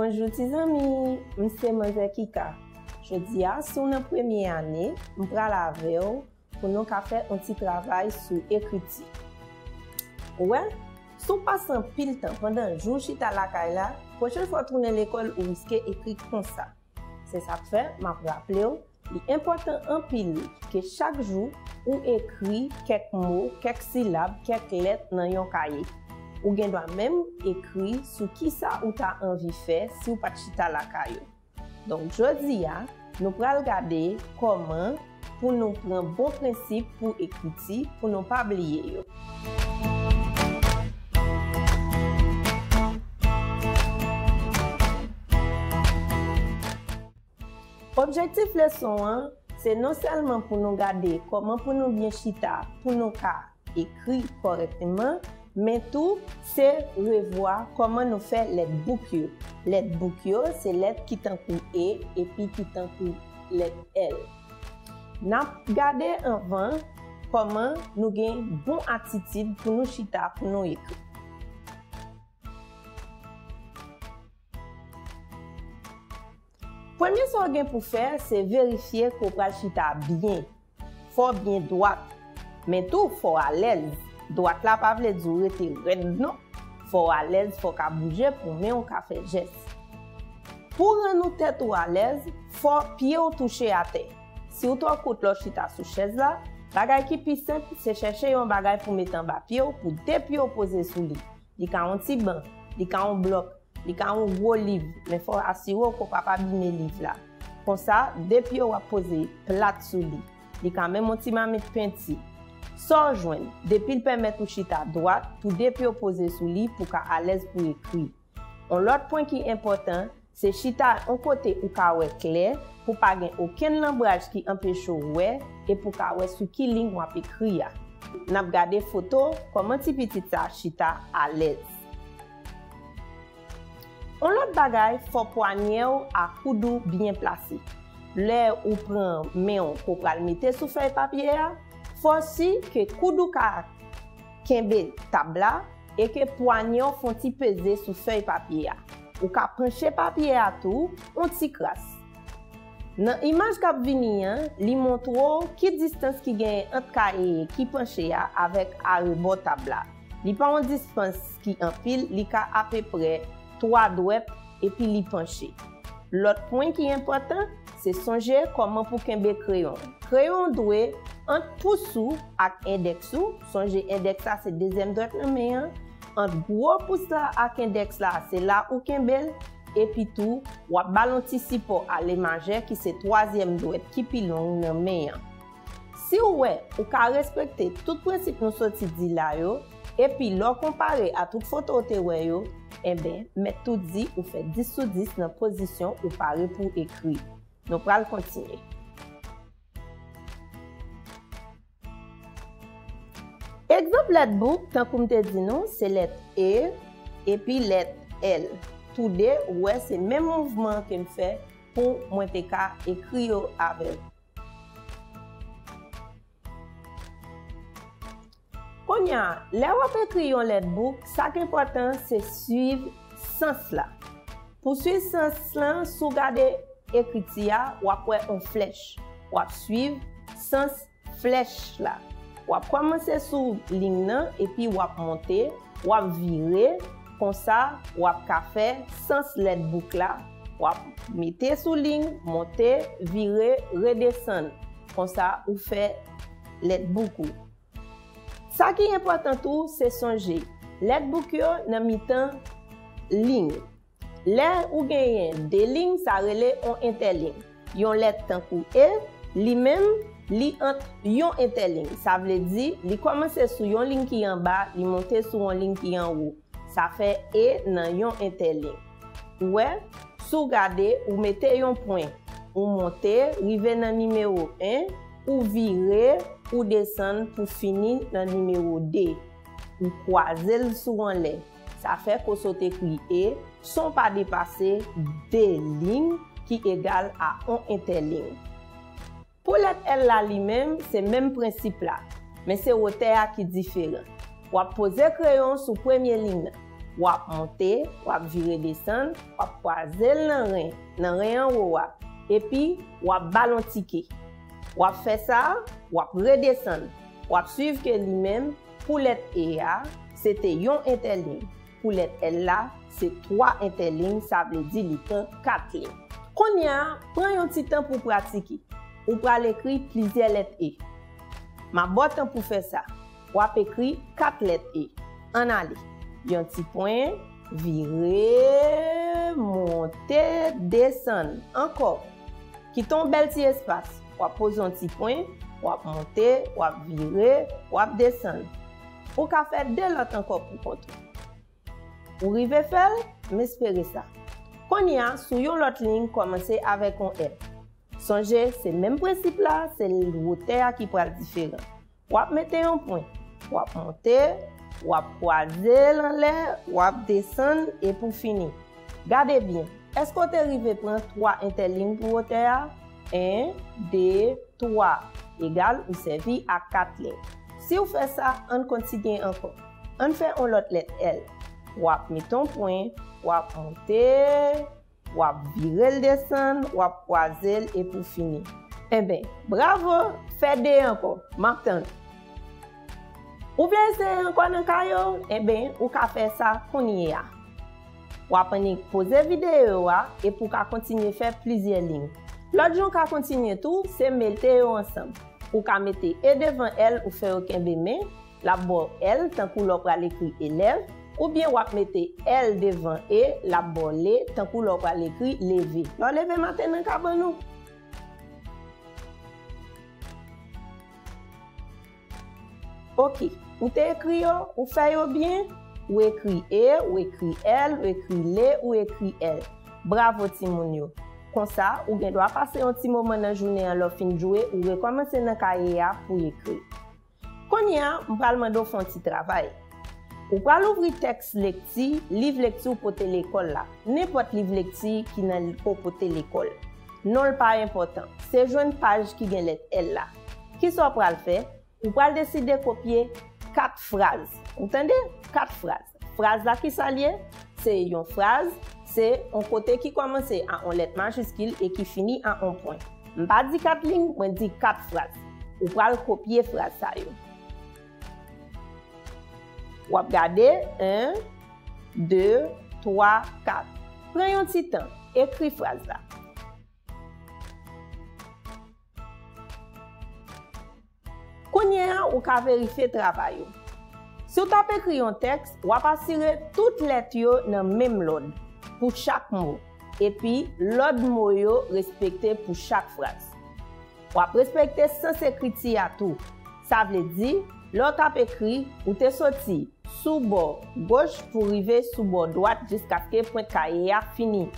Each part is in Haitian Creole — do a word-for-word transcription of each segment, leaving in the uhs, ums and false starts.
Bonjou ti zanmi, m se Manzè Kika. Jodi a, si w nan premye ane, m pral avè w pou nou ka fè yon ti travay sou ekriti. Ou wè, si w pase anpil tan pandan jou w chita lakay la, pwochen fwa w tounen lekòl ou riske ekri konsa. Se sa k fè m ap raple w, li enpòtan anpil ke chak jou ou ekri kèk mo, kèk silab, kèk lèt nan yon kaye. Ou gen dwa menm ekri sou kisa ou ta anvi fè si w pa t chita lakay ou. Donk, jodi a, nou pral gade kòman pou nou pran bon prensip pou ekriti, pou nou pa bliye yo. Objektif leson an, se non sèlman pou nou gade kòman pou nou byen chita, pou nou ka ekri kòrèkteman, men tou se revwa kòman nou fè lèt bouk yo. Lèt bouk yo se lèt ki tankou E epi ki tankou lèt L. N ap gade anvan kòman nou gen bon atitid pou nou chita, pou nou ekri. Premye sa w gen pou fè, se verifye ke w pral chita byen. Fò w byen dwat. Men tou, fò w alèz. Dwat la pa vle di w rete rèd non. Fò w alèz, fò w ka bouje pou men w ka fè jès. Pou rann ou tèt ou alèz, fò pye w touche atè. Si w twò kout lè w chita sou chèz la, bagay ki pi senp, se chèche yon bagay pou met anba pye w, pou de pye w poze sou li. Li ka yon ti ban, li ka yon blòk, li ka yon gwo liv, men fò w asire w ke w p ap abime liv la. Konsa, de pye w ap poze plat sou li. Li ka menm yon ti mamit penti. Sa w jwenn, depi l pèmèt ou chita dwat, pou de pye w poze sou li pou w ka alèz pou ekri. Yon lòt pwen ki enpòtan, se chita yon kote ou ka wè klè, pou pa gen okenn lanbraj ki anpeche w wè, e pou w ka wè sou ki liy w ap ekri a. N ap gade foto kòman ti pitit sa a chita alèz. Yon lòt bagay, fò pwanyè w ak koud ou byen plase. Lè ou pran men w ke w pral mete sou fèy papye a, fò si ke koud ou ka kenbe tab la e ke pwanyè w fè yon ti peze sou fèy papye a. Ou ka panche papye a tou yon ti kras. Nan imaj k ap vini an, li montre w ki distans ki genyen ant kaye ki panche a avèk arebò tab la. Li pa yon distans ki anpil, li ka apeprè twa dwèt epi li panche. Lòt pwen ki enpòtan, se sonje kòman pou kenbe kreyon. Kreyon dwe ant pous ou ak endèks ou. Sonje endèks la se dezyèm dwèt nan men an. Ant gwo pous la ak endèks la, se la ou kenbe l. Epi tou, w ap ba l yon ti sipò a le majè ki se twazyèm dwèt ki pi long nan men an. Si w wè ou ka respekte tout prensip nou soti di la yo, epi lè w konpare a tout foto w te wè yo, enben, mèt tou di ou fè dis sou dis nan pozisyon ou pare pou ekri. Nou pral kontinye. Egzanp lèt bouk, tankou m te di nou, se lèt E epi lèt L. Toude, ou wè, se menm mouvman ke m fè pou mwen te ka ekri yo avè w. Kounye a, lè w ap ekri yon lèt bouk, sa k enpòtan, se swiv sans la. Pou swiv sans lan, si w gade ekriti a, w ap wè yon flèch. W ap swiv sans flèch la. W ap kòmanse sou liy nan, epi w ap monte, w ap vire, konsa, w ap ka fè sans lèt bouk la. W ap mete sou liy, monte, vire, redesann. Konsa, ou fè lèt bouk ou. Sa ki enpòtan tou, se sonje, lèt bouk yo nan mitan liy. Lè ou genyen de liy, sa rele yon entèliy. Yon lèt tankou E, li menm, li ant yon entèliy. Sa vle di, li kòmanse sou yon liy ki anba, li monte sou yon liy ki anwo. Sa fè E nan yon entèliy. Ou wè, si w gade, ou mete yon pwen, ou monte, rive nan nimewo en, ou vire, ou desann pou fini nan nimewo de. Ou kwaze l sou anlè. Sa fè ke w sot ekri E san w pa depase de liy ki egal a yon entèliy. Pou lèt L la li menm, se menm prensip la, men se wotè a ki diferan. W ap poze kreyon sou premye liy nan. W ap monte, w ap vire desann, w ap kwaze l nan ren, nan ren anwo a, epi w ap ba l yon tike. W ap fè sa, w ap redesann, w ap swiv ke li menm, pou lèt E a, se te yon entèliy. Pou lèt L la, se twa entèliy, sa vle di li pran kat liy. Kounye a, pran yon ti tan pou pratike. Ou pral ekri plizyè lèt E. M ap ba w tan pou fè sa. W ap ekri kat lèt E. Ann ale. Yon ti pwen, vire, monte, desann. Ankò. Kite yon bèl ti espas. W ap poze yon ti pwen, w ap monte, w ap vire, w ap desann. Ou ka fè de lòt ankò pou kont ou. Ou rive fè l? M espere sa. Kounye a, sou yon lòt liy, kòmanse avèk yon L. Sonje, se menm prensip la, se wotè a ki pral diferan. W ap mete yon pwen, w ap monte, w ap kwaze l anlè, w ap desann, e pou fini. Gade byen, èske w te rive pran twa entèliy pou wotè a? En, de, twa, egal ou sèvi ak kat liy. Si w fè sa, ann kontinye ankò. Ann fè yon lòt lèt L. W ap mete yon pwen, w ap monte, w ap vire l desann, w ap kwaze l epi w fini. Enben, bravo! Fè de ankò. M ap tann. Ou vle eseye ankò nan kaye w? Enben, ou ka fè sa kounye a. W ap annik poze videyo a epi w ka kontinye fè plizyè liy. Lòt jan w ka kontinye tou, se mete yo ansanm. Ou ka mete E devan L, ou fè yo kenbe men, l ap ba w L tankou lè w pral ekri elèv, oubyen w ap mete L devan E, l ap ba w le tankou lè w pral ekri leve. Lè w leve maten nan kabann ou. Oke, ou te ekri yo, ou fè yo byen, ou ekri E, ou ekri L, ou ekri le, ou ekri L. Bravo timoun yo. Konsa, ou gen dwa pase yon ti moman nan jounen an lè w fin jwe, ou rekòmanse nan kaye a pou ekri. Kounye a, m pral mande w fè yon ti travay. Ou pral ouvri tèks lekti, liv lekti ou pote lekòl la. Nenpòt liv lekti ki nan l- ke w pote lekòl. Non l pa enpòtan. Se jwenn paj ki gen lèt L la. Kisa w pral fè? Ou pral deside kopye kat fraz. Ou tande? Kat fraz. Fraz la kisa l ye? Se yon fraz, se yon kote ki kòmanse a yon lèt majiskil e ki fini a yon pwen. M pa di kat liy, mwen di kat fraz. Ou pral kopye fraz sa yo. W ap gade, en, de, twa, kat. Pran yon ti tan, ekri fraz la. Kounye a, ou ka verifye travay ou. Si w t ap ekri yon tèks, w ap asire tout lèt yo nan menm lòd pou chak mo, epi lòd mo yo respekte pou chak fraz. W ap respekte sans ekriti a tou. Sa vle di, lè w t ap ekri, ou te soti sou bò goch pou rive sou bò dwat jiskaske pwent kaye a fini.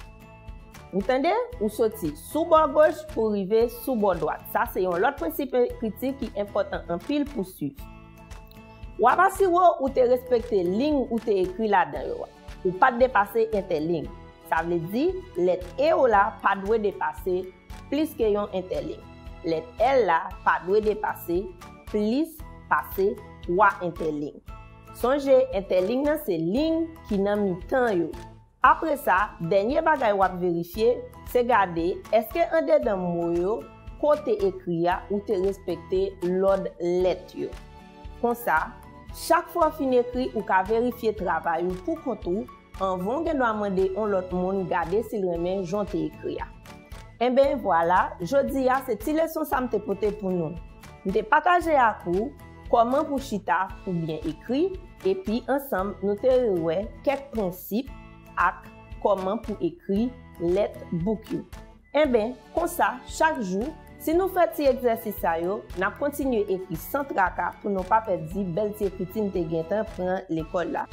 Ou tande? Ou soti sou bò goch pou rive sou bò dwat. Sa se yon lòt prensip ekriti ki enpòtan anpil pou swiv. W ap asire w ou te respekte liy ou te ekri ladan yo a. Ou pa t depase entèliy. Sa vle di, lèt E w la pa dwe depase plis ke yon entèliy. Lèt L la pa dwe depase plis pase twa entèliy. Sonje, entèliy nan se liy ki nan mitan yo. Apre sa, dènye bagay w ap verifye, se gade èske andedan mo yo, ke w te ekri a, ou te respekte lòd lèt yo. Konsa, chak fwa w fin ekri, ou ka verifye travay ou pou kont ou, anvan w gen dwa mande yon lòt moun gade si l renmen jan w te ekri a. Enben, vwala, jodi a se ti leson sa m te pote pou nou. M te pataje ak ou kòman pou chita pou byen ekri, epi ansanm nou te rewè kèk prensip ak kòman pou ekri lèt bouk yo. Enben, konsa, chak jou, si nou fè ti egzèsis sa yo, n ap kontinye ekri san traka pou nou pa pèdi bèl ti ekriti n te gentan pran lekòl la.